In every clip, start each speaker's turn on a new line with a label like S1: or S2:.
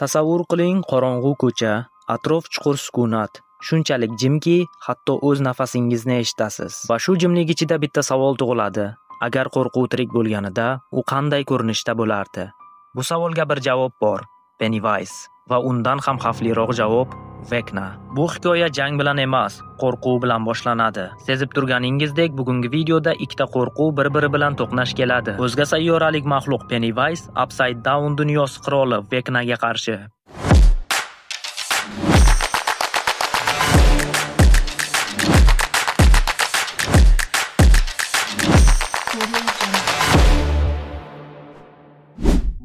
S1: Tasavvur qiling, qorong'u ko'cha, atrof chuqur sukunat. Shunchalik jimki, hatto o'z nafasingizni eshitasiz. Va shu jimlik ichida bitta savol tug'iladi. Agar qo'rquv tirik bo'lganida, u qanday ko'rinishda bo'lardi? Bu savolga bir javob bor. Pennywise. Va undan ham xavfliroq javob Vecna. Bu hikoya jang bilan emas, qo'rquv bilan boshlanadi. Sezib turganingizdek, bugungi videoda ikkita qo'rquv bir-biri bilan to'qnash keladi. O'zga sayyoralik maxluq Pennywise Upside Down dunyosi qiroli Vecnaga qarshi.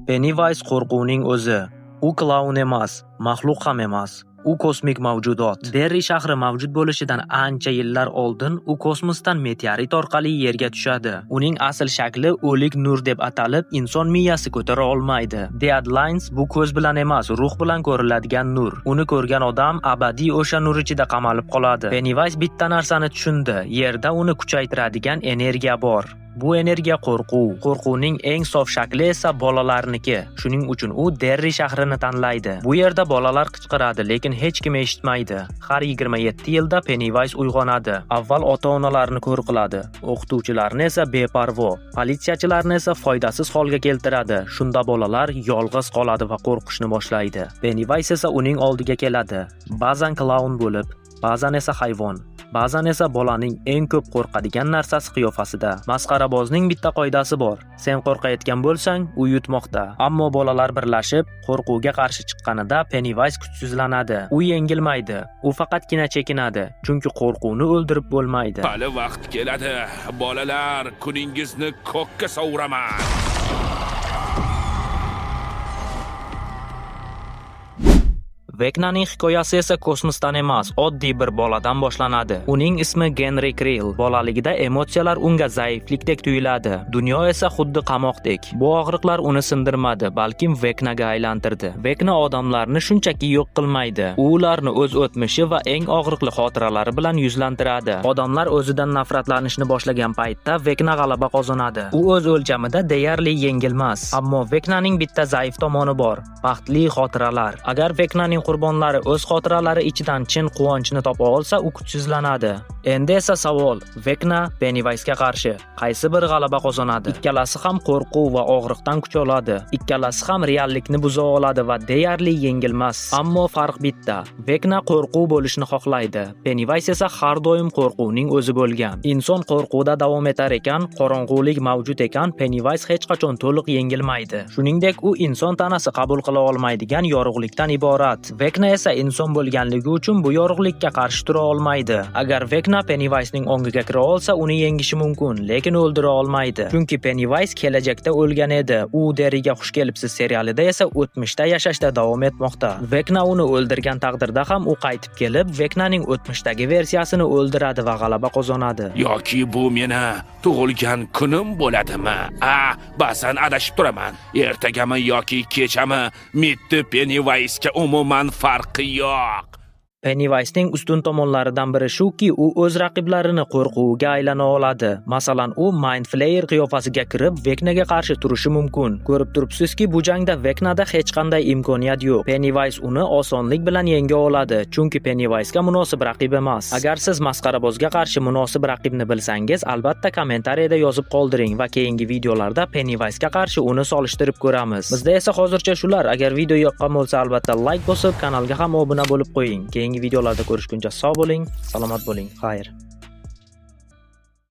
S1: Pennywise qo'rquvning o'zi. U klaun emas, maxluq ham emas. U kosmik mavjudot. Derri shahri mavjud bo'lishidan ancha yillar oldin u kosmosdan meteorit orqali Yerga tushadi. Uning asl shakli o'lik nur deb atalib, inson miyasi ko'tara olmaydi. Deadlines bu ko'z bilan emas, ruh bilan ko'riladigan nur. Uni ko'rgan odam abadiy o'sha nur ichida qamalib qoladi. Pennywise bitta narsani tushundi. Yerda uni kuchaytiradigan energiya bor. Bu energiya qo'rquv. Qo'rquvning eng sof shakli esa bolalarniki. Shuning uchun u Derri shahrini tanlaydi. Bu yerda bolalar qichqiradi, lekin hech kim eshitmaydi. Har 27 yilda Pennywise uyg'onadi. Avval ota-onalarni ko'r qiladi, o'qituvchilarni esa beparvo, politsiyachilarni esa foydasiz holga keltiradi. Shunda bolalar yolg'iz qoladi va qo'rqishni boshlaydi. Pennywise esa uning oldiga keladi. Ba'zan klaun bo'lib, ba'zan esa hayvon. Ba'zan esa bolaning eng ko'p qo'rqadigan narsasi qiyofasida. Masxarabozning bitta qoidasi bor. Sen qo'rqayotgan bo'lsang, u yutmoqda. Ammo bolalar birlashib, qo'rquvga qarshi chiqqanida Pennywise kuchsizlanadi. U yengilmaydi. U faqatgina chekinadi, chunki qo'rquvni o'ldirib bo'lmaydi.
S2: Hali vaqt keladi. Bolalar, kuningizni ko'kka sovuraman.
S1: Vecnaning hikoyasi esa kosmosdan emas, oddiy bir boladan boshlanadi. Uning ismi Genri Krill. Bolaligida emotsiyalar unga zaiflikdek tuyuladi. Dunyo esa xuddi qamoqdek. Bu og'riqlar uni sindirmadi, balkim Vecnaga aylantirdi. Vecna odamlarni shunchaki yo'q qilmaydi. U ularni o'z o'tmishi va eng og'riqli xotiralari bilan yuzlantiradi. Odamlar o'zidan nafratlanishni boshlagan paytda Vecna g'alaba qozonadi. U o'z o'lchamida deyarli yengilmas. Ammo Vecnaning bitta zaif tomoni bor: baxtli xotiralar. Agar Vecnaning qurbonlari o'z xotiralari ichidan chin quvonchni topa olsa, u kuchsizlanadi. Endi esa savol: Vecna Pennywise'ga qarshi qaysi biri g'alaba qozonadi? Ikkalasi ham qo'rquv va og'riqdan kuch oladi. Ikkalasi ham reallikni buza oladi va deyarli yengilmas. Ammo farq bitta. Vecna qo'rquv bo'lishni xohlaydi. Pennywise esa har doim qo'rquvning o'zi bo'lgan. Inson qo'rquvda davom etar ekan, qorong'ulik mavjud ekan, Pennywise hech qachon to'liq yengilmaydi. Shuningdek, u inson tanasi qabul qila olmaydigan yorug'likdan iborat. Vecna esa inson bo'lganligi uchun bu yorug'likka qarshi tura olmaydi. Agar Vecna Pennywise'ning ongiga kira olsa, uni yengishi mumkin, lekin o'ldira olmaydi. Chunki Pennywise kelajakda o'lgan edi. U Derriga xush kelibsiz serialida esa o'tmishda yashashda davom etmoqda. Vecna uni o'ldirgan taqdirda ham u qaytib kelib, Vecnaning o'tmishdagi versiyasini o'ldiradi va g'alaba qozonadi.
S2: Yoki bu meni tug'ilgan kunim bo'ladimi? A, ba'zan adashib turaman. Ertagami yoki kechami, Mitti Pennywise'ga umuman farqi yo'q.
S1: Pennywise'ning ustun tomonlaridan biri shuki, u o'z raqiblarini qo'rquviga aylana oladi. Masalan, u Mind Flayer qiyofasiga kirib, Vecnaga qarshi turishi mumkin. Ko'rib turibsizki, bu jangda Vecnada hech qanday imkoniyat yo'q. Pennywise uni osonlik bilan yenga oladi, chunki Pennywise'ga munosib raqib emas. Agar siz masxarabozga qarshi munosib raqibni bilsangiz, albatta kommentariyada yozib qoldiring va keyingi videolarda Pennywise'ga qarshi uni solishtirib ko'ramiz. Bizda esa hozircha shular. Agar video yoqqan bo'lsa, albatta like bosib, kanalga ham obuna bo'lib qo'ying. Keyingi videolarda ko'rishguncha sog' bo'ling, salomat bo'ling. Xayr.